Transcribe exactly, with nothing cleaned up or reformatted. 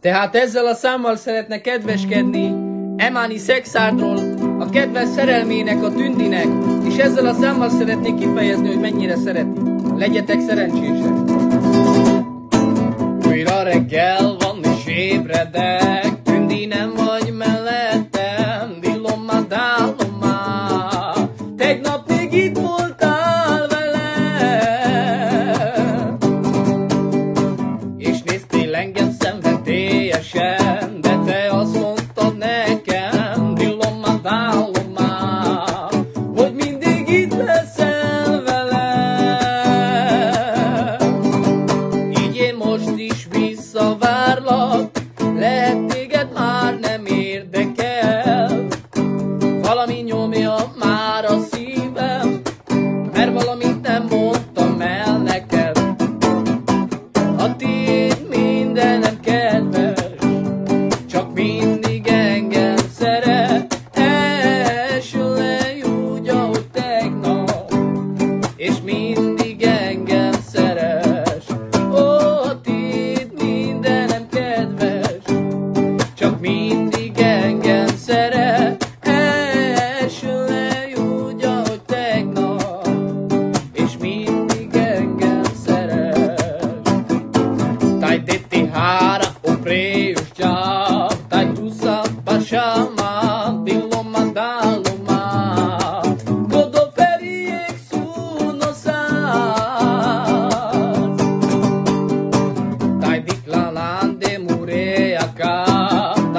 Tehát ezzel a számmal szeretne kedveskedni Emáni Szexárdról, a kedvenc szerelmének, a Tündinek, és ezzel a számmal szeretné kifejezni, hogy mennyire szereti. Legyetek szerencsések! Újra reggel van és ébredek, Tündi, nem vagy mellettem, villom a dallomá. Tegnap még itt voltál velem, és néztél engem szenvedélyesen.